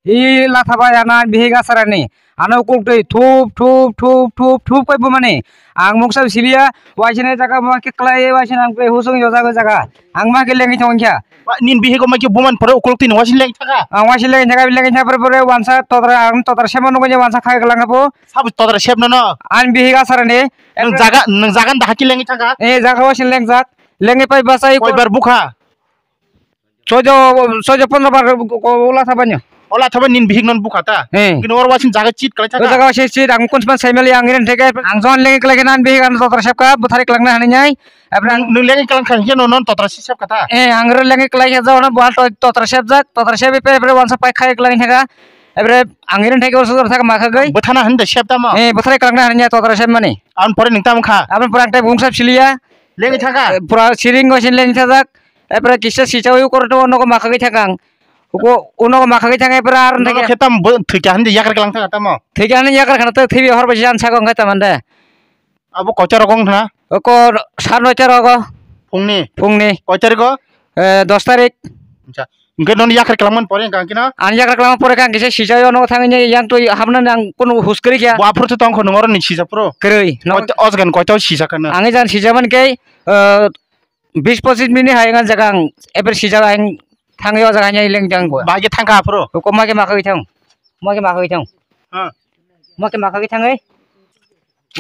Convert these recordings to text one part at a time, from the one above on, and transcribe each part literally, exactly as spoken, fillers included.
I latha bai ana bihik asarani. Ano kuk twi thup, thup, thup, thup, thup kai bumani. Ang muksa siliya, waisini jaga bo khe klai, waisini ang twi husung yo jaga jaga. Ang ma khe lengwi thong kha. Wa, nin bihik o ma khe buman pore ukuluk twi waisini lengwi thaka? Ang waisini lengwi thaka, lengwi thaka pore pore wansa totra, ang totra sema nungwi wansa khai klang bo. Sabo totra sep nono? Ani bihik asarani. Nang jaga, nang jaga da haki lengwi thaka? Eh, jaga waisini lengjak. Lengwi pai bachai. Koi bar bukha? Sojo, sojo pondro bar ko, ko, ola thabanyo. Ola thaban nin bihik non bukha ta? Eh. Kino or waisini jaga chit kalai thaka? O jaga waisini chit, ang kun sman saimali ang irin theke, ang jon lengi kalai khe nan bihik ang totra sepka, buthari kalangna hani nyai. Apre ang nung lengi kalang kha, hiya no non totra si sepka ta? Eh, ang ro lengi kalai khe jona buhal to-, totra sepjak, totra sepi pe, apre wansa pai khai kalai thaka. Apre ang irin theke or sojo thaka makha gai. Buthana hani da sep ta mo? Eh, buthari kalangna hani nyai totra sepmani. Ang pore ning tam kha? Abon pore ang tai bung sap siliya. Lengi thaka? Eh, pura siring waisini lengi thajak. Apre kisa sicha uyu kor to nogo makhagwi thangkang. Uko unogo makhagwi thangkhe pura ar nono thangkhe. Khe tam bo thwikya hande yakar kalang thangkha tamo? Thwikya hande yakar khana to thwibi hor bai jan sago wngkha tamande. Abo koita rogo wngkha na? Oko sar noita rogo. Phungni? Phungni. Koi tariko? Eh, dos tarik. Acha. Hwnkhe nono yakar kalangmani pore hwnkha khe no? Ani yakar kalangma pore khe ang kisa sicha uyu nogo thangwi yang twi habna nang kunu hus kwrwi kha. Bo aphuru to tongkho nung oro ni sija phuru? Kwrwi. Koita, o jaga ni koita o sija kha no? Ang jan sija man khe, eh, bis pochis minute hai wng jaga ang eper sijak ang thangwi o jaga hai lengjak ang bo. Bahai khe thangkha aphuru? Ko ma khe makhagwi thang. Ma khe makhagwi thang. Ha. Ma khe makhagwi thangwi.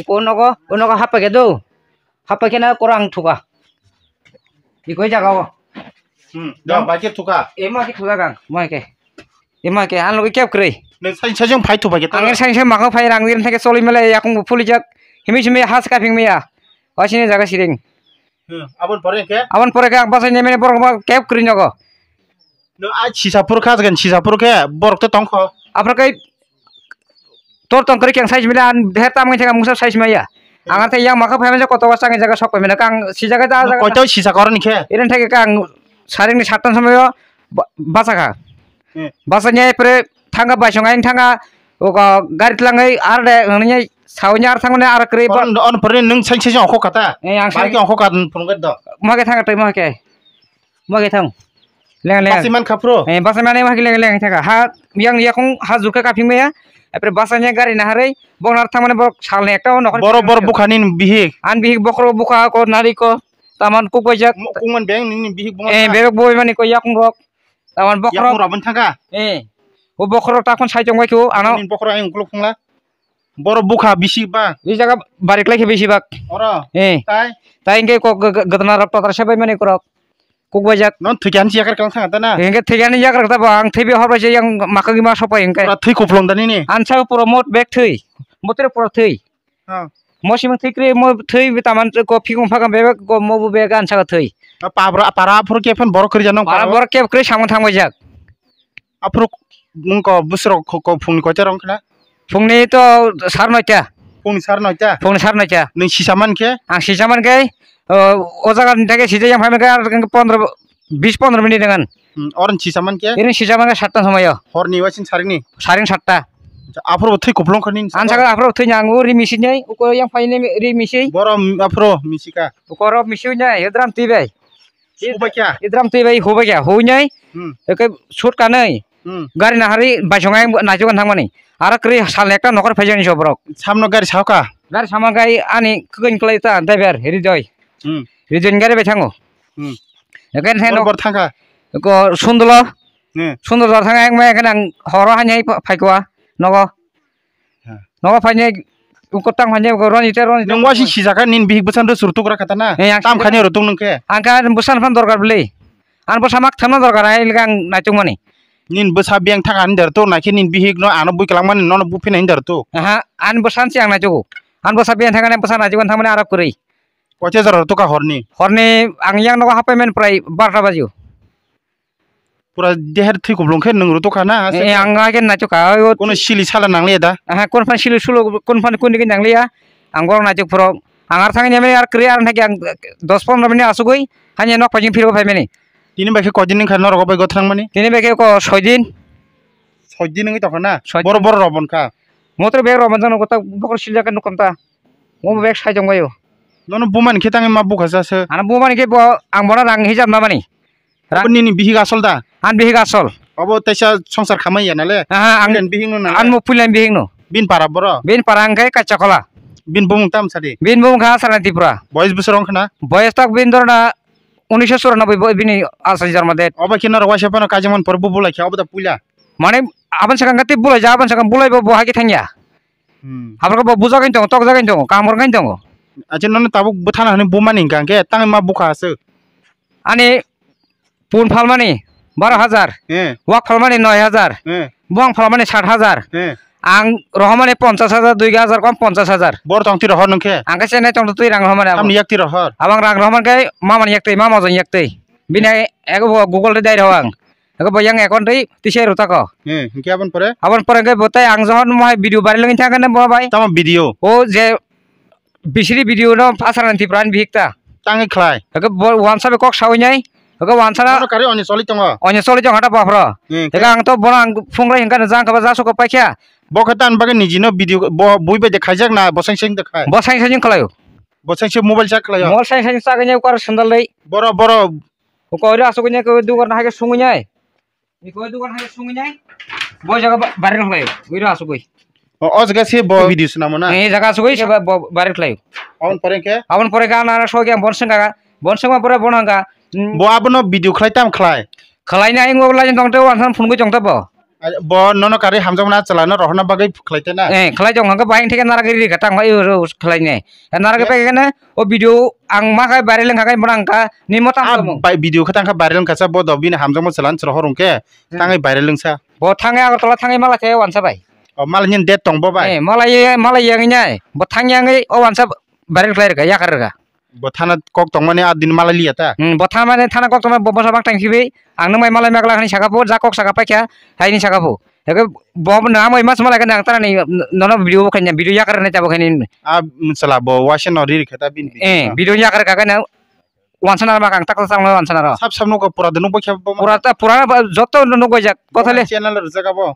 Ko nogo, o nogo hapha khe do. Hapha khe na korang thuka. Ikoi jaga o. Hmm. Da bahai khe thuka. E ma khe thuka gang. Ma khe. E ma khe ang logi kep kwrwi. Nang sai sai jong phai thupa khe. Ang sai sai makhagwi phai rang dir thangkhe choli mele yakung bo phulijak. Himi simi has kaphing maya. Wasini jaga siring. Hmm, aboni pore khe? Aboni pore khe ang bachai nai mani borok ma kep kwrwi nogo. No, ai sisa phuru kha, sisa phuru khe borok to tongkho. Aphuru khe tor tong kwrwi khe ang size mila, an her tam wngkhe ang mungsa size maya. Ang arthe yang makha phai mani koto wa changni jaga sok phai mani kang si jaga da jaga. Koito sisa koroni khe? Irin thai khe ang saringni sattan somoyo ba-, bacha kha. Hmm. Bacha nai pre thanga baisong aing thanga, oka gari tlangwi ar de nangni sauni ar thangmani ar kwrwi ba- On, on pore nwng sai sai ongkho kata. Eh, ang sai- Bai khe ongkho kat phunukgwi do. Mage thanga twi mage. Mage thang. Leng leng. Basi man kha phro. Eh, basa mane mage leng leng thanga. Ha yang yakung ha jukha kaphing maya. Apre basa nya gari naharwi bong nar thangmani borok salni ekta o nokhor. Boro boro bukha ni bihik. An bihik bokhro bukha ko nari ko taman kuk baijak. Mo-, kungman beng nini bihik bong. Eh, bebek boi mani ko yakung rok. Taman bokhorok. Yaphang rabani thangkha? Eh. O bokhorok takhon sai tongbai kho, ano. Nini bokhorok ayang ukulok phungla. Borok bukha bisi ba. I jaga bari klai khe bisi bak. Oro? Eh. Tai? Tai hingke kok g-, g-, gdana rok totra sebai mani korok. Kuk baijak. Non thwikya ni yakar kang thangkha ta na? Hingke thwikya ni yakar ta bo ang thwibi hor bai se yang makha gima sopai hingke. Pura thwi kuplong da nini? Ansa pura mot bek thwi. Motre pura thwi. Ah. Mo simang thwi kwrwi, mo thwi bi taman ko phikung phakang bebek ko mo bu bebek ansa ko thwi. Ah, pabra, para aphuru khe phan borok kwrwi jano. Para borok khe kwrwi samung thangbai jak. Aphuru mung ko busro ko, ko phungni koita rong khna? Phungni to sar noita. Phungni sar noita? Phungni sar noita. Nwng sisa man khe? Ang sisa man khe, o, o jaga ni thake sisa yang phai man khe ar pondro, bis pondro minute dengan. Hmm, oron sisa man khe? Irin sisa man khe satta somoyo. Horni waising saringni? Saring satta. Aphuru bo thwi kuplung khani. Ang saka aphuru thwi nang uri misi nai, uko yang phai nai ri misi. Boro aphuru misi ka. Uko ro misi nai, hidram twi bai. Hubai kya? Hidram twi bai hubai kya, hui nai. Hmm. Eke sut kanai. Hmm. Gari nahari baisong ai naichuk thangmani. Aro kri sal ekta nokor phai jani so borok. Samno gari sauka? Gari sama gai ani kugin klai ta driver, Hridoi. Hmm. Hridoi gari bai thango. Hmm. Eke sen bor bor thangka. Ko sundolo. Hmm. Sundolo thang ek mai eke nang horo hanyai phaikwa nogo. Ha. Nogo phainai, uko tang phainai, uko roni te roni te. Nwng waising sijak kha, nini bihik bwsano rwswk rwtuk rwkha ta na? Eh, ang tam sijak khainai rwtuk nwng khe? Ang kha bwsano phano dorkar bwlwi. Ang bwsa mak thamno dorkar, ang naitukmani. Nini bwsa biyang thang ani der tuk, naikhe nini bihik no ano bui kwlangmani nono buphinai der tuk. Aha, ani bwsano se ang naitugo. Ani bwsa biyang thang ani bwsa naitukmani thangmani aro kwrwi. Koite jora rwtuk kha horni? Horni ang yang nogo hapai mani prai barota bajio. Pura deher thwi kuplung khe nwng rwtuk kha na? Eh, ang hakhe naituk kha, o. Kono sili sala nangliya da? Aha, kono phan sili sulo, kono phan kuni khe nangliya. Ang borok naituk phuru. Ang ar thangni mani ar kwrwi ar thangkhe ang dos pondro minute asugwi hani nok phaijing phirbo phaimani. Tini bai khe koi din wngkha norok bai gothrang mani? Tini bai khe ko soi din. Soi din wngwi tongkha na? Soi din. Boro boro rok bonkha? Motor bag rok bonkha, nogo ta bokhorok siljak khe nukkha ta. Omo bag sai tongbaio. Nono bumani khe tangwi ma bukha sa se? Ano bumani khe bo ang bono rang hijab mamani. Rang- Abo nini bihik asol da? Ani bihik asol. Abo teisa songsar khamai ya nale? Aha, ang Puilan bihing no nale? Ang mo puilan bihing no. Bin para boro? Bin para ang kai kacha kola. Bin bumung tam sadi? Bin bumung kha Sarani Tripura. Boyes bwswrong khna? Boyes tak bin dorna unisho churanobboi bo bini asai jorma date. Obo khe norok waisa phano kaijakmani pore bo bulai khe obo da puila? Mane aboni sakang khe tei bulai ja, aboni sakang bulai bo, bo hai khe thangya. Hmm. Aboni bo bujagani tongo, tokjagani tongo, kaham rwgani tongo. Acha nono tabuk bwthana hwnwi bumani hwnkha hwnkhe tangwi ma bukha aswk? Ani pun phalmani baro hajar, eh, wak phalmani noi hajar, eh, buang phalmani sat hajar, eh, ang rohormani ponchas hajar, dui hajar kom ponchas hajar. Bor tong twi rohor nung khe? Ang khe chenai tong twi rang rohormani abo. Tamni yak twi rohor? Abang rang rohormani khe mamani yak twi, mama jong yak twi. Bini ego bo Google twi dai rohor ang. Ego bo yang account twi tisa rw tako. Eh, hwnkhe aboni pore? Aboni pore khe bo tai ang johon mo hai video viral wngwi thangkhe bo bai. Tamo video? O je Bisiri video no pasarani Tripura ni bihik ta. Tangwi khlai. Hake bo wansa be kok sawi nai. Hake wansa na. Bono kari onyo choli tongo. Onyo choli tongo hata bafro. Hmm. Hake ang to bono ang phunglai hingka jang kaba jaso ko paikha. Bo khe tan bagwi niji no video bo bui bai de khaijak na bo seng seng de khai. Bo seng seng khlaio. Bo seng seng mobile chak khlaio. Mobile seng seng chak nai ukar sandal dai. Boro boro. Ko ira asuk nai ko dugar na hake sungwi nai. Iko dukan hai sungwi nai. Bo jaga ba-, bareng hlai. Wira asugwi. O, o jaga se bo video swnamo na? Eh, jaga asugwi se ba-, bo-, bareng hlai. Abon pore khe? Abon pore khe ana sogya bon sengga. Bon sengma pore bon hanga. Hmm. Bo abono video khlai tam khlai? Khlai nai ngo lai tong te wan san phunugwi tong te bo. Ai, bo nono kari hamjakmani chalano rohorna bagwi khlai te na? Eh, khlai tong hanga bahai theke nara giri ka tang bai ro khlai nai. Nara ke Eh? Pai kene o video ang ma khai viral wngkha khai borang ka ni mota Ah, hamjakmung. Bai video khe tangkha viral wngkha cha bo do bini hamjakma chwla ni chwla horong khe Hmm. Tangwi viral wngsa. Bo thangwi Agartala thangwi mala khe wansa bai. O mala ni date tong bo bai. Eh, mala ye, mala ye ngi nai. Bo thangwi angwi o wansa viral khlai rwkha, yakar rwkha. Bo thana kok tongmani a din mala liya ta. Hmm, bo thana mane thana kok tongmani bo bosa bak tang khibi. Ang nung bai malai magla khani saka pho, ja kok saka paikha, haini saka pho. Eke bo na amoi mas malai khe nang tara ni nono video bo khaina, video yakar nai ta bo khaini. A msala bo waisa no ri rwkha ta bini. Eh, video yakar ka khaina. Wansa naro makang tak tak wansa naro. Sab sab nugo pura de nukbai khe bo ma. Pura ta pura ba joto nukbai jak. Kothale. Channel rwjak abo.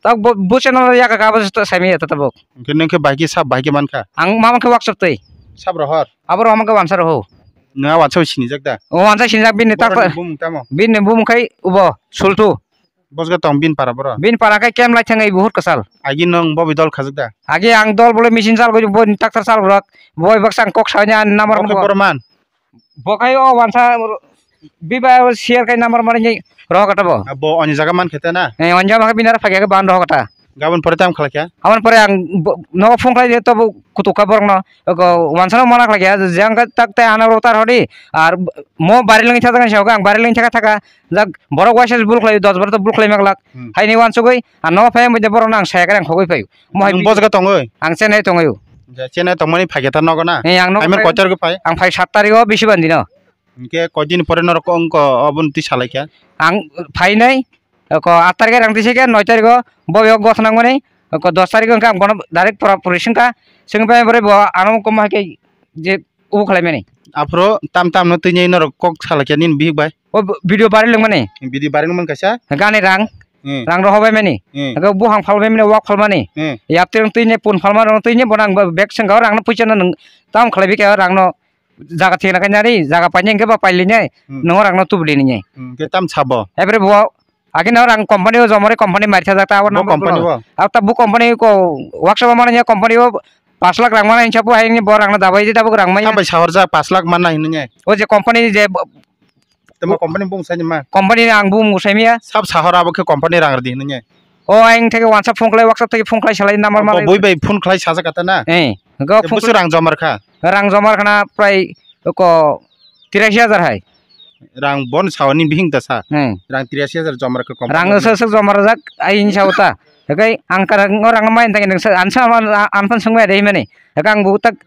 Tak bo, bo channel ya ka abo to sami ya ta tabuk. Hwnkhe nung khe bahai khe sab bahai khe mankha. Ang ma mankhe workshop tei. Sab rohor. Abo rohor mankhe wansa roho. Nung a wansa sinijak da. O wansa sinijak bini tak. Borok ni bumung tamo. Bini bumung khai ubo sultu. Bosga tong bin para boro. Bin para khe kem lai thangai buhut kwsal. Agi nung bobi dol khajak da. Agi ang dol bole machine chal goi bo tractor chal rok. Boi baksa ang kok sawi na namar. Oke boro man. Bo khai o wansa biba share khai number mani ni roho kata bo. Bo oni jaga man khete na? Eh, oni jaga binara phagya ke ban roho kata. Gabon pore tam khala kya? Abon pore ang bo-, no phone khlai to bo kutuk ka borok no. Ko wansa no mana khlai kya, jang ka tak te ana ro tar hodi. Ar mo bari leng thaka kan shauka, ang bari leng thaka thaka. Jak borok waisa bul khlai, dos borok to bul khlai maglak. Hmm. Haini wansugui, ar no phai mo borok no ang saya kare ang khogoi phai. Mo hai. Nung bo jaga tongoi? Ang chenai tongoi. Ja, chenai tongmani phai khe ta nogo na? Eh, ang nogo. Aimer phai kotor go phai? Ang phai sat tarikh o bisi bandi no. Hwnkhe koi din pore norok wngkha oboni twi salai kha? Ang phainai, ko aat tarikh o rang twi se khe noi tarikh o bo bebak gotha nangmani, ko dos tarikh o hwnkhe ang bono direct pura puri swngkha, swngwi pai bo ano kom hai khe je ubu khlaimani. Aphuru tam tam no twi norok kok salai kha nini bihik bai? O video viral wngmani. Video viral wngmani kaisa? Gani rang. Hmm. Rang rohor bai mani. Hmm. Hwnkhe buhang phalmani, wak phalmani. Hmm. Yapte rang twi ne pun phalma rang twi ne bono ang bag swngkha rang no puisa no nwng tam khlai bikha rang no. Jaga thikna khe nari, jaga painai hwnkhe ba pailai nai, Hmm. Nongo rang no tubuli nai. Hmm, khe tam sabo? Ebere bo, akhe no rang company o jomare company mari thajak ta abo Bo number company block. Bo? Abo ta bo company ko workshop o mani company o pash lakh rang mani hinsa bo hai ni bo rang no dabai di tabuk rang maya. Tambai sahor jak pash lakh manna hinwi nai. O je company je bo Tamo company bung sai ma? Company ang bung sai maya. Sab sahor abo khe company rang rwdi hinwi nai. O ang theke wansa phone khlai, WhatsApp theke phone khlai salai number Bo malai. Bui bai phone khlai sajak kata na? Eh, go Te phone busu khlai. Rang jomar kha? Rang jomar khana prai ko tirashi hajar hai. Rang bon sawani bihing ta sa. Hmm. Rang tirashi hajar jomar kha company. Rang sok sok jomar jak ai ni sa uta. Hekai ang ka rang, rang mai tang nang sa, an sa, an, an pan sung mai dei mani. Hekai ang bu tak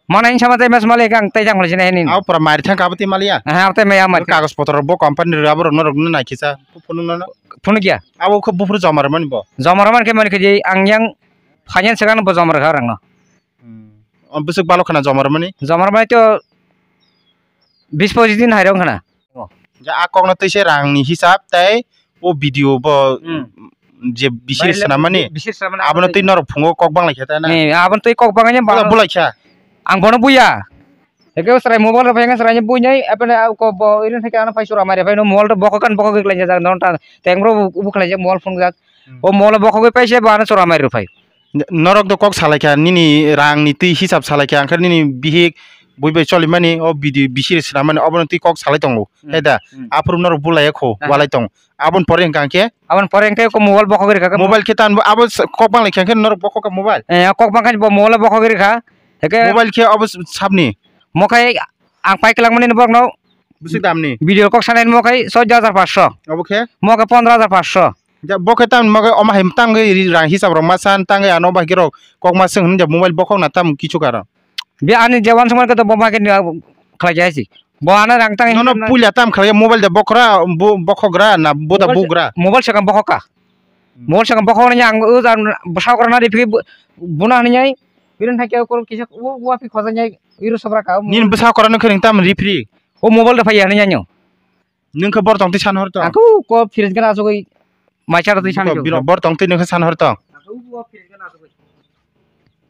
mana in sama tai mas mali kang tai jang mali sini. Au pura mari thang kabo ti mali ya? Ha, tai mai amar. Kagos potro bo company rabo rok norok no nai kisa. Phone no. Phone kya? Abo kho bufru jomar mani bo. Jomar man khe mani khe ang yang finance kan bo jomar kha rang no. Hmm. O bwswk balo khna jomar mani? Jomar mani to bis pojis din hai rong khna. Ja a kokno twi se rang ni hisab tei o video bo Hmm. je bisir Bari swnam mani. Bisir swnam mani Abono abo twi norok phungo kok bang lai khe ta na. Eh, abono twi kok bang ya Bola ba. Bulai kha. Ang bono buya. Heke o chwrai mobile rok phai khe chwrai ni buinai, apene ko bo irin thai khe ano phai chwra mai rw phai no mobile rok bokhok kan bokhok khlai jak non ta teng bro bu khlai jak mobile phone jak. Hmm. O mobile bokhok pai se bo ano chwra mai rw phai. Norok do kok salai kha, nini rang ni twi hisab salai kha, angkhe nini bihik bui bai choli mani, o bidi bisi swnam mani, obono twi kok salai tongo. Hmm. Hai da, hmm. Aphuru norok bulai kho, aha, walai tong. Aboni pore hwnkha khe? Aboni pore hwnkhe ko mobile bokhok rikha khe. Mobile khe tan abo s-, kok bang lai kha khe norok bokhok kha mobile? Eh, kok bang kha bo mobile bokhok rikha. Heke mobile khe abo s-, sabni? Mo khai ang pai kwlangmani borokno. Bwswk damni? Video kok sanai mo khai soddo hajar paanch sho. Abo khe? Mo khe pondro hajar paanch sho. Ja, bo khe tamni mo khe omo hai tang khe ri-, rang hisab rok ma san tang khe ano bai khe rok kok ma swng hwn ja mobile bokhok na tam kichu karo. Be ani je wansukmani khe to bo ma khe ni khlai jai si. Bo ano rang tang nono puila tam khlai mobile de bokhra, bo-, bokhogra na bo da bugra? Mobile swkang bokhok kha. Hmm. Mobile swkang bokhok ni ang o jan bwsa okrana ri phiki bu-, buna hwnwi ai. Bini thangkhe kor kisa u-, uapi khojaknai iro sobra kha. Nini bwsa okrano khe ring tam ri phri? O mobile de phai ya hwnwi anyo. Nwng khe bor tong twi san hor tong? Ang khe ko fridge gana asugwi mai chara twi san khe. Bor tong twi nwng khe san hor tong? Ang khe o fridge gana asugwi.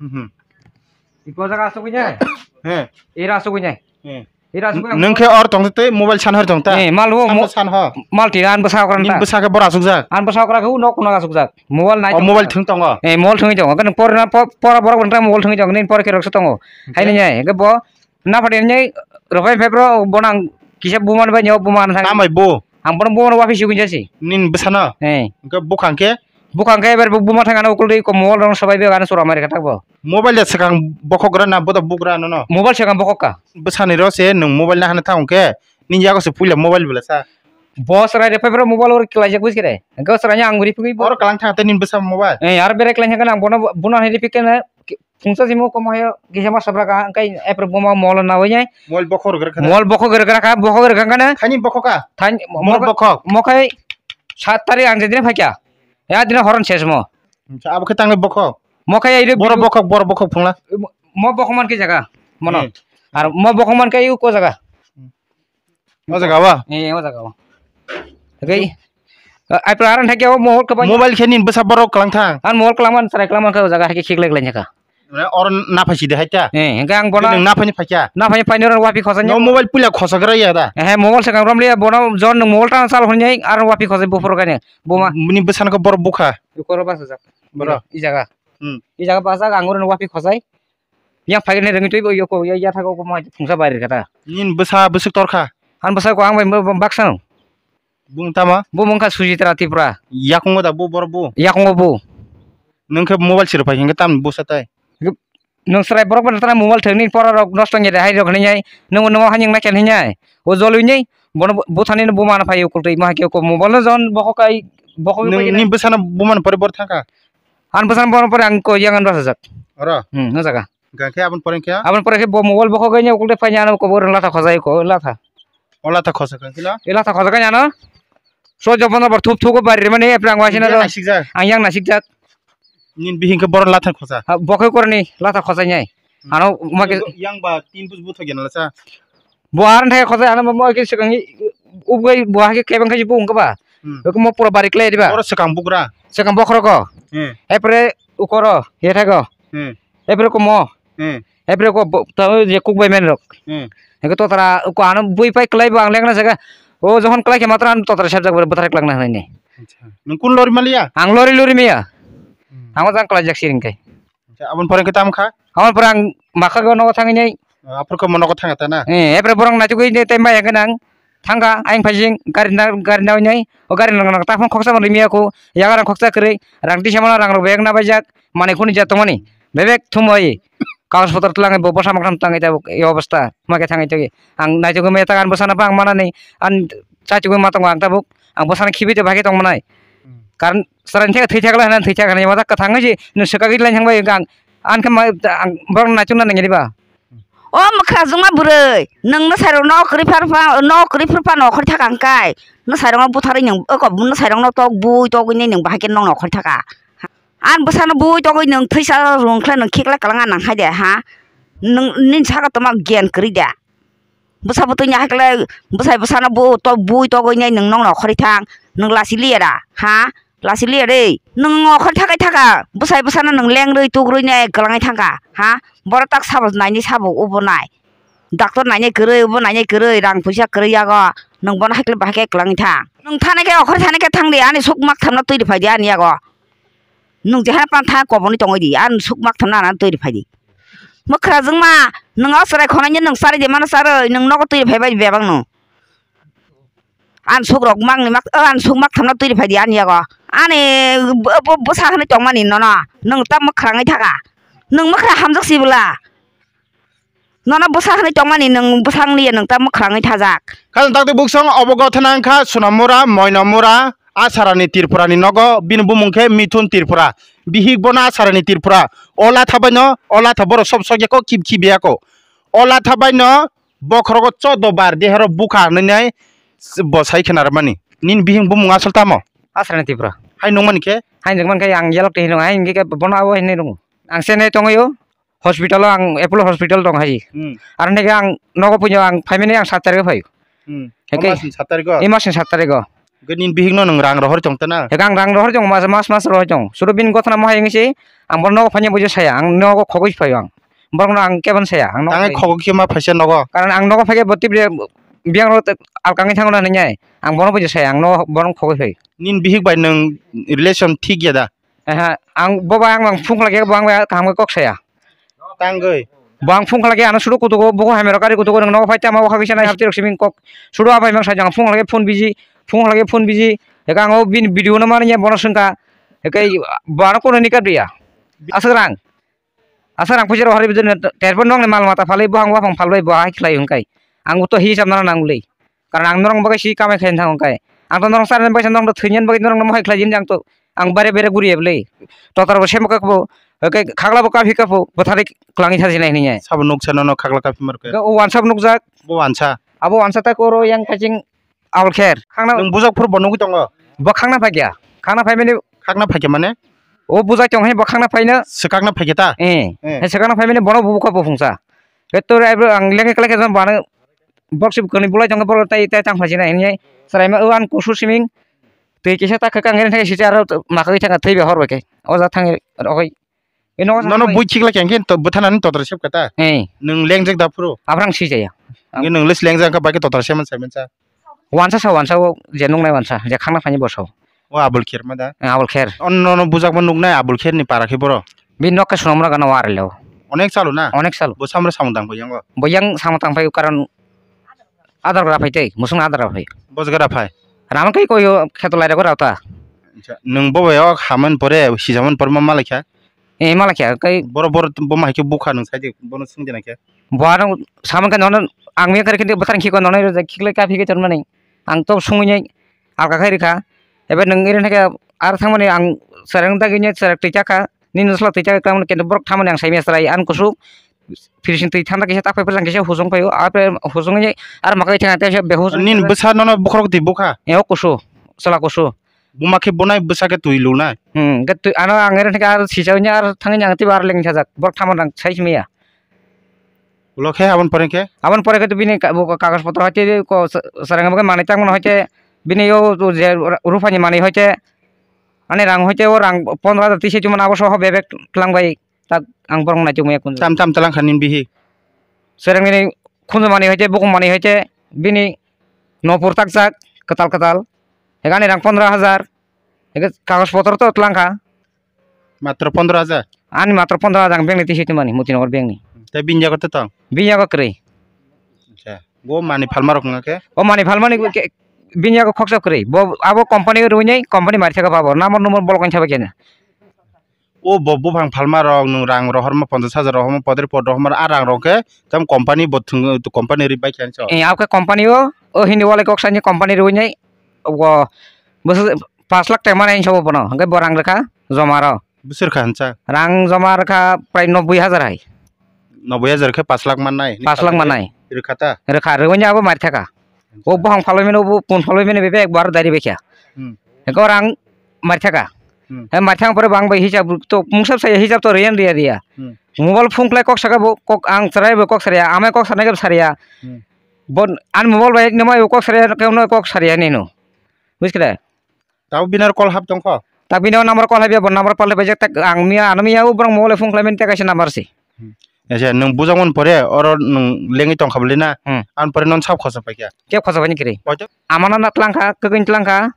Mhm. Iko jaga asugwi ne? He. Ira asugwi ne? He. Ira asugwi. Nwng khe or tong twi mobile san hor tong ta? Eh, mal wo mo-, san ho. Mal tira an bwsa okra ta. Bwsa khe bor asuk jak? An bwsa okra khe u nok nok asuk jak. Mobile nai. O mobile thwng tongo? Eh, mobile thwngwi tongo. Kan por na po-, pora borok bonta mobile thwngwi tongo. Nin pore khe roksa tongo. Haini nyai. Hwnkhe bo na phaidi nyai rwphai phai bro bono ang kisa buma bai nyo buma thang. Tamai bo? Ang bono buma wapi sugwi jasi. Nin bwsano? Eh. Hwnkhe bukhang khe? Bukhang khe ebar buma thang ano ukul dei ko mobile rong sabai be ano sura mari khatak bo. Mobile de swkang bokhok gra na boda bugra nono? Mobile swkang bokhok ka. Bwsani ro se nwng mobile na hana thang khe nin yago se puila mobile bela sa. Bo srai de phai bro mobile or klaijak bus kere. Hwnkhe srai ang ri phigwi bo. Or kalang thang te nin bwsa mobile? Eh, ar bere klaijak nang bono bono hai ri phik kene. Phungsa simo komo hayo kisa ma sabra ka, angkai epre buma mol na wai nai. Mol bokhok rwgra kha. Mol bokhok rwgra kha, bokhok rwgra kha na. Thani bokhok ka? Thani mol bokhok. Mokhai sat tarik ang jedine phaikya. Ya dine horon ses mo. Acha, abo khe tangai bokhok. Mokhai ai re boro bokhok, boro bokhok phungla. Mo bokhok man khe jaga. Mono. Hmm. Ar mo bokhok man khe ko jaga. O jaga ba? Eh, o jaga ba. Oke. Ai pura aran thakya o mobile khe bai. Mobile khe nin bwsa borok kwlang thang. An mobile kwlang man, chwrai kwlang man kha o jaga hai khe khiklai kwlai kha. Oro na phaisi de hai ta? Eh, hwnkhe ang bono. Nang na phaini phaikya? Na phaini phaini oro wapi khosai. No mobile puila khosagra ya da? Eh, mobile swkang romliya bono jon nwng mobile tang chal hwnwi aro wapi khosai buphuru kaine. Buma. Nini bwsano khe borok bukha. Koro basa jak. Boro. I jaga. Hmm. I jaga basa ang oro wapi khosai. Yang phaikhe rwngwi twibo yoko, ya, ya thago ko mai phungsa bai rwkha ta. Nini bwsa bwswk torkha? Ani bwsa ko ang bai baksa no. Bung tama? Bo mungkha Sujitra Tripura. Yakungo da bo borok bo? Yakungo bo. Nwng khe mobile sirok phai hwnkhe tamni bwsa tai? Nwng chwrai borok bai tara mobile thwngni pora rok nosto wngya de hai rok hinwi nwng nwng hanyang naikhe hinwi. O jolwi ni bono buthani no buma no phai ukultwi ma hakhe ko mobile no jon bokhok kai bokhok. Nwng ni bwsano buma no pore bor thangkha? Ani bwsano bono pore ang ko yang an basa jak. Oro? Hmm, no jaga. Hwnkhe aboni pore khe? Aboni pore khe bo mobile bokhok nya ukulde phai nya ano ko bo latha khojai ko latha. O latha khosa khe no? E latha khosa khe ano. So jobono bor thup thup ko bari mani epra ang waisina. Yang nasikjak? Ang yang nasikjak. Nin bihing khe bor latha khosa? Ha, bo khe korni latha khosa nyai. Hmm. Ano ma khe yang ba tin bus butho gena lasa. Bo aran thai khosa ano mo khe swkang ubgoi bo ha khe kebang khe bo ungkha ba. Hmm. Ko mo pura bari kle diba? Oro swkang bugra. Swkang bokhro ko. Hmm. Epre ukoro, ye thago. Hmm. Epre ko mo. Hmm. Epre ko bo-, to je kuk bai men rok. Hmm. Eko to tara ko ano bui pai klai bo ang lengna jaga. O jokhon klai khe matra ano to tara sabjak bwthar klangna hwnwi ni. Acha. Nwng kun lori maliya? Ang lori lori miya. Hmm. Ang jang klai jak siring kai. Acha, aboni pore khe tamo kha? Aboni pore ang makha go nogo thangwi nai. Aphuru khe mo nogo thanga ta na? Eh, epre borok naitugwi tei maya gwnang. Thangkha, ayang phaising, gari na, gari nawi nai, o gari nang nang taphang khoksa bo rimya ko, yaga rang khoksa kwrwi, rang tisa mano rang rok bag na baijak, manwi khuni ja tongmani, bebek thumwi, kagoj potor twlangwi bo bwsa mwkhang tangwi tabuk, e obostha, ma khe thangwi tongwi, ang naitugwi maya ta ang bwsano bang manani, ang chaitugwi ma tongo ang tabuk, ang bwsano khibi tei bahai khe tongmanai, karon chwraini thwi thakla hwnwi thwi thaknai, ma kwthang wngwi se, nwng swkagwi laini thangbai ang, ang khe ma, ang borok naitukna nangya diba? O mwkha jwngma bwrwi, nwng nwsai rok no kwrwi phar pha, no kwrwi phar phano okhori thaka hwnkhe, nwsai rok no butharwi nwng, oko nwsai rok no tok bui togwi nai nwng bahai khe nokno okhori thaka. Ang bwsano bui togwi nwng thwisa rwng khlai nwng khiklai kwlwng nang hai de ha? Nwng nini saka tongma gyan kwrwi de? Bwsa bwtwi ni hai khlai bwsai bwsano bu to bui togwi nai nwng nokno okhori thang, nwng lasi liya da ha? Lasi liya de, nwng okhor thakai thaka, bwsai bwsano nwng lengrwi tugrwi ne kwlangwi thangkha, ha? Borok tak sabo naini sabo obo nai. Doctor nainai kwrwi, bo nainai kwrwi, rang puisa kwrwi yago. Nwng bono haikhe bahai khe kwlangwi tha. Nwng thana khe okhor thana khe thang di, ani suk mak thamno twi rw phai di ani yago. Nwng jeha pan tha koboni tongwi di, ani suk mak thamno ana twi rw phai di. Mwkhra jwngma, nwng o chwrai khonani nwng chari di mano charwi, nwng nogo twi rw phai bai bebak no. Ani suk rok mak ni mak, ani suk mak thamno twi rw phai di ani yago. Ani bo, bo, bwsa hwnwi tongmani nono, nwng ta mwkhra wngwi thaka. Nwng mwkhra hamjak si bwla. Nono bwsa hwnwi tongmani nwng bwsa wngya nwng ta mwkhra wngwi thajak. Khajang takti buksong obo gothana wngkha Sonamura, Moinamura, Asarani Tripurani nogo, bini bumung khe Mithun Tripura. Bihik bono Asarani Tripura. O latha baino, o latha borok sob sokya kho, kip kip ya kho. O latha baino bokhorogo chodo bar dehero bukha hwnwi nai bo sai khna rwmani. Nini bihik bumung asol tamo? Asarani Tripura. Hai nungmani khe? Hai nungmani khe ang yelok twi hinwi hai hingkhe bono abo hinwi nungo. Ang chenai tongwi o. Hospital o ang Apollo hospital tong hai. Hmm. Aro nege ang nogo puinyo ang phaimani ang sat tarikh phai. Hmm. Heke. O masni sat tarikh o? E masni sat tarikh o. Heke nini bihik no nwng rang rohor tong tana? Heke ang rang rohor tong mas, mas, mas rohor tong. Suru bini gothana mohai ngisi ang bono nogo phainai bujo saya, ang nogo khogoi phai ang. Borok no ang kebon saya, ang nogo Tangai phai. Khogoi khe ma phaisa nogo? Karon ang nogo phai khe bo tibri biang ro alkangwi thango na nai. Ang bono bujo saya, ang no bono khogoi phai. Nini bihik bai nwng relation thik ya da? Aha, ang bo bai ang bang phung khlai khe bo ang bai kaham khe kok saya. Tangwi. Bo ang phung khlai khe ano sudu kutugo bo hamero kari kutugo nang nogo phai tama o khagwi sanai hapti rok siming kok. Sudu abai mang sajang phung khlai khe phone busy, phung khlai khe phone busy. Eka ang o bini video no mani ya bono sengka. Eka bo ano kono ni kadriya. Aswk rang. Aswk rang puisa rok hari bidin terpon nong ni mal mata phalwi bo ang wafang phalwi bo hai khlai hwnkai. Ang to hisab nang nang le. Karon ang norok bagwi si kamai khaina thango khe. Ang to norok charwna bagwi sa norok thwinani bagwi norok mohai khlai jani ang to. Ang bare bare guri ebli. Totar bo semo khe bo, khe khagla bo kaphi kapho, bwthari kwlangwi thajinai hwnwi. Sabo nuksa nono khagla kaphi mar khe? Khe o wansa bo nukjak. Bo wansa? Abo wansa ta koro yang kaching abol kher. Khangna Nwng bujak phuru bo nugwi tongo? Bo khangna phaikya. Khangna phaimani Khakna phaikya mane? O bujak tong hai bo khangna phaina. Swkakna phaikya ta? Eh. Eh. Hai swkakna phaimani bono bubuka bo phungsa. Khe to rai bro ang lekha lekha jon bana Bok sib kwnwi bulai tongkha, borok tai, tai tang phaisina hinwi. Chwraima o ani kusu siming. Twi kisa ta kwkang khe thangya sija aro makagwi thangkha thwi bai hor bai khe. O jaga thangwi rogwi. Nono bui khiklai khe bwthanani totra sep kha ta? Nwng lengjak da phuru? Aphuru ang sijaya. Hwnkhe nwng list lengjak wngkha bai khe totra seman saiman cha? Wansa sa wansa o je nuknai wansa je khakna phaini bwsao. O Abul Kher ma da? Abul Kher. Nono bujakma nuknai Abul Kher ni para khe boro? Bini nok khe Sonamura gana o R L A o. Onek chalo na? Onek chalo. Bo samra samung tang phai yango? Bo yang samung tang phai karon adar gra phai tei, musung adar gra phai. Bo jaga ra phai? Rama kai koi o kheto lai rago rao ta. Acha, nwng bo bai o hamani pore, sijaman pore ma malai kha? Eh, malai kha, kai. Boro, boro bo ma hai khe bukha nwng sai de, bono swng de na khe? Bo ano samung khe nono ang mia kari khe bwthar khiklai ka phi khe tonmani. Ang to sungwi nai alka khai rikha. Ebe nwng irin khe ar thangmani ang chwrai dagi nai chwrai twi chakha. Nini nwsla twi chakha khe borok thamani ang saimya chwrai ani kusu. Phirsin twi thanda kisa tak phai phai kisa hujung phai o. Apre hujung ni ar makai thang te behus. Nini bwsa nono bokhorok twi bukha? E o kusu, chwla kusu. Buma khe bunai bwsa khe twi lunai? Hmm, khe twi ano ang ere thangkhe ar sijak ni ar thangni ang twi ar leng sajak. Borok thamani ang sai simiya. Ulo khe aboni pore khe? Aboni pore khe to bini ka-, bo kagoj potro hoite ko sa-, sarang bo manwi tang mano hoite bini yo je rupani manwi hoite ani rang hoite o rang pondro hajar twi saichumani abo soho bebek twlang bai tak ang borok naichomya kun. Tam tam twlang kha nini bihi? Sereng nini khunju manwi hoite bukum manwi hoite bini nopor takjak kwtal kwtal hekani rang pondro hajar heke kagoj potro to twlang kha. Matro pondro hajar? Ani matro pondro hajar ang bank ni twi saichumani Motinagar bank ni. Tei bini yago to tong? Bini yago kwrwi. Acha. Bo mani phalma rok wngkha khe? O mani phalmani khe bini yago khoksa kwrwi. Bo abo company rwinai company mari thaka babo. Number number bolok wngkha khe na. O bo buphang phalma rok nwng rang rohorma ponchash hajar rohorma podri pod rohorma a rang rok khe tam company bo thwng company ri bai khe anso. Eh, abo khe company o, o hindi walai kok sani company rwinai. O bwswk pash lakh tengmani hinwi sabo bono. Hwnkhe bo rang rwkha joma rw. Bwswk rwkha hinsa? Rang joma rwkha prai noboi hajar hai. Noboi hajar khe pash lakh mannai? Pash lakh mannai. Rwkha ta? Rwkha, rwbaini abo mari thaka. O buphang phalwi mano, bo pun phalwi mano, bebek bo aro dari baikha. Hmm. Hwnkhe oro ang mari thaka. Hmm. He mari thang pore bo ang bai hisab to mungsa sai hisab to riyan riya riya. Hmm. Mobile phone khlai kok saka bo kok ang chwrai bo kok sariya, amai kok sanai khe sariya. Hmm. Bo ani mobile bai nima kok sariya, khe no kok sariya nino. Bujikhade? Tabo bini aro call hap tongkho? Tak bini o number call hapya, bo number palai paijak, tak ang miya, ano miya o borok mobile phone khlaimani tei kaisa number se. Hmm. Acha, nwng bujakmani pore oro nwng lengwi tongkha bwlwi na? Hmm. Ani pore non sab khosor paikha. Khe khosor paini kwrwi. Koito? Amano na tlangkha, kwkwi tlangkha.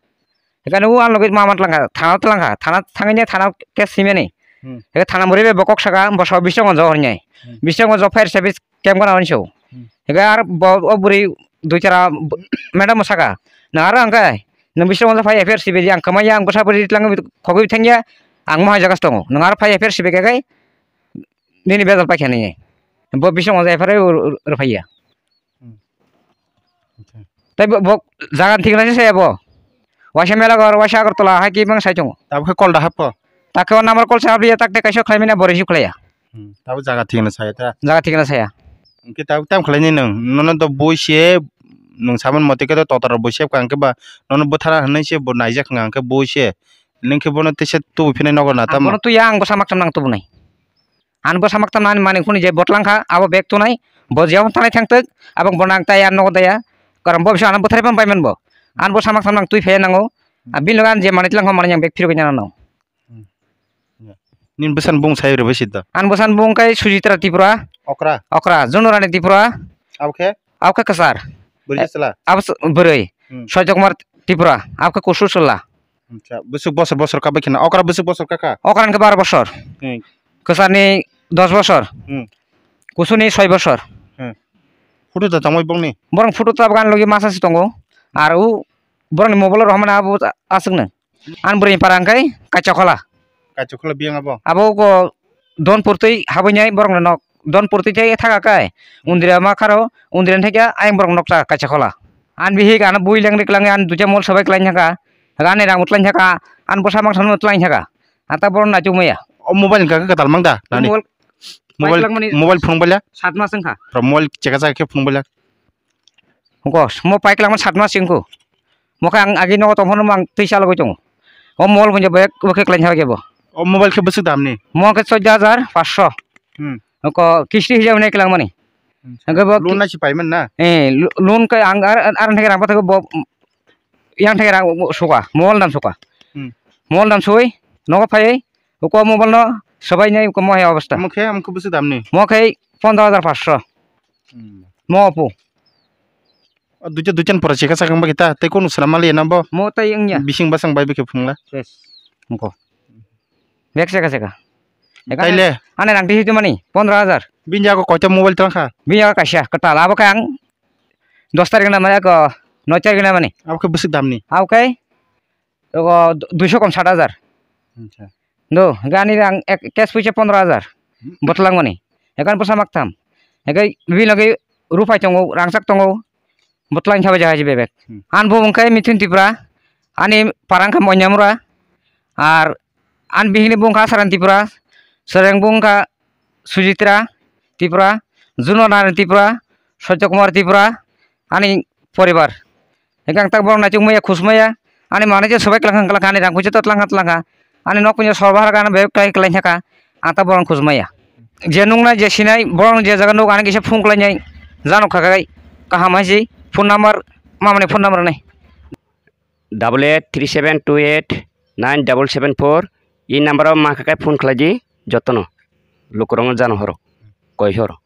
Hikhe o ang logi mama tlangkha, thana tlangkha, thana thangwi thana case simani. Hmm. Hikhe thana muri be bokok saka, boso bish tongo jo hornyai. Hmm. Bish tongo jo fire service camp gana hwnwi so. Hmm. Hikhe ar bo, o bwrwi dui chara b-, madam saka. Nang aro ang khe, nwng bish tongo jo phai F I R sibe di, ang kwmai ya, ang bwsa bwrwi tlangwi khogwi thangya, ang mohai jagas tongo. Nang aro phai F I R sibe khe kai, nini bejal paikha nini. Bo bish tongo jo F I R rw-, rw-, rwphaiya. Hmm. Acha. Tei bo, bo jaga thik na se bo. Waisa Melagor, waisa Agartala, hai kibang sai tongo. Tabuk khe call da hapkho? Takhe o number call sa hapya, tak tei kaisa khlaimani bo receive khlaiya. Hmm, tabuk jaga thik na saya ta. Jaga thik na saya. Hwnkhe tabuk tam khlaini nwng. Nono do bui se nwng saman mote khe do totar bui se hwnkhe ba nono bwthara hwnwi se bo naijak hwnkhe bui se. Nwng khe bono tesa tubu phinai nogo na tamo. Bono tuya ang bwsa makcham nang tubunai. Ani bwsa maktam nani manwi phone je botlang kha, abo bag tunai, bo je hon tanai thang twk, abo bo nang taya nogo daya, karon bo bisa ano bwthai pan pai man bo. Ani bwsa maktam nang twi phai nango, a bini loge ani je manwi tlang kha manwi yang bag phirok nang nang. Hmm. Ya. Nini bwsani bung sai rwbai sida. Ani bwsani bung kai Sujitra Tripura. Okra. Okra, Junurani Tripura. Abo khe? Abo khe kwchar. Bwrwi chwla? Abo s-, bwrwi. Hmm. Soitok Kumar Tripura. Abo khe kusu chwla. Acha, bwswk bosor bosor kabai kheno. Okra bwswk bosor kaka? Okra ni khe baro bosor. Hmm. Kwchar ni dos bosor. Hmm. Kusu ni soi bosor. Hmm. Photo da tongmai bongni? Borok photo ta bagan logi masa si tongo. Ar u borok ni mobile rohormani abo aswk no. Ani bwrwi ni para hwnkhe Kaichakhola. Kaichakhola biyang abo? Abo go Donpur twi habwi nai borok no nok. Donpur twi thai thaga kai. Undira ma kharo, Undira thai khe ayang borok nok ta Kaichakhola. Ani bihik ano bui leng rik langwi ani duita mol sabai klai thaka. Ani rang utlai thaka. Ani bwsa mangsa no tlai thaka. Ata borok naituk maya. O mobile hwnkha khe kwtal mang da nani? Mobile Mobile, pailak mani mobile phunuk baila? Sat mas wngkha. Pro mobile cheka cheka khe phunuk baila? Hwnkhe mo pailak man sat mas wngkha. Mo khe ang agi nogo tongphano mang twi chalogwi tongo. O mol hwnja bo ek, bo khe klai thang bo. O mobile khe bwswk damni? Mo khe chaudo hajar paanso. Hmm. Ko kisti hijab hinwi kwlangmani. Hmm. Hwnkhe bo loan ki- naisi paiman na? Eh, lo-, loan khe ang ar, ar, ar theke rang pathakhe bo, yang theke rang suka, mol dam suka. Hmm. Mol dam sui, nogo phai, uko mobile no swbai nai uko mohai obostha. Mo khe, mo khe bwswk damni? Mo khe pondro hajar paanso. Hmm. Mo Oppo. O duita, duita ni pora cheka chakang bagwi ta, tei kunu swnam maliya na bo? Mo tei wngya. Bising bwsang bai bikhe phunukla. Yes. Wngkho. Bek cheka cheka. Taile? Ani rang twi hitu mani, pondro hajar. Bini yago koita mobile tongkha? Bini yago kaisa, kwtal. Abo khe ang dos tarikh na mani, ako noi tarikh na mani. Abo khe bwswk damni? Abo khe, ako duiso kom sat hajar. Acha. Do, gani rang ek, cash puisa pondro hajar. Botlang mani. Ekan bwsa maktham. Ekai bini logi rupai tongo, rangchak tongo. Botlang sabai jaga bebek. Hmm. An bo wngkha Mithun Tripura. Ani parang kha Moinamura. Ar an bihini bo wngkha Saran Tripura. Sereng bo wngkha Sujitra Tripura. Juno Narayan Tripura. Satya Kumar Tripura. Ani poribar. Hingke ang tak borok naituk maya, khus maya. Ani manui je sobai kwlangkha, kwlangkha, ani rang puisa to twlangkha, twlangkha. Ani nok puisa sor bahar gana bebak kwlai, kwlai thaka. Ang tak borok khus maya. Je nuknai, je sinai, borok je jaga nuk, ani kisa phone kwlainai. Jano khakai kaham hai si. Phone number, mamani phone number nai. Double eight three seven two eight nine double seven four. I number o ma khakai phone khlai di jotono. Lukurokno jano horo. Koi horo.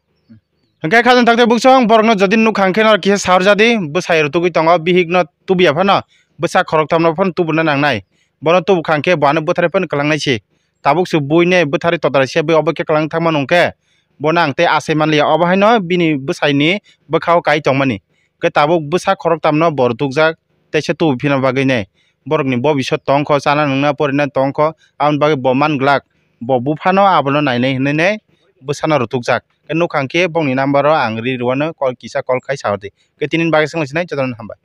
Hingke khajang thakte buksong borokno jodi nukha hingke no kisa saor jadi bwsai rw tugui tongo bihik no tubuya phano bwsa khorok thamno phano tubuna nangnai bono tubukha hingke bo ano bwthari phano kwlangnai se tabuk se buine bwthari totara se bui obo khe kwlang thangma nungkhe bono ang tei asai manliya obo haino bini bwsai ni bwkhao kai tongmani hingke tabuk bwsa khorok thamno bo rw tukjak teisa tubu phina bagwi nai borokni bobisot tongkho chana nungna porina tongkho aboni bagwi bo man glak bo buphano abono nainai hinui nai bwsano rw tukjak. Khe nukha hwnkhe bongni number o ang ri rwano call kisa call khai sa hor di. Khe tini bagwi swngla sinai jotono hambai.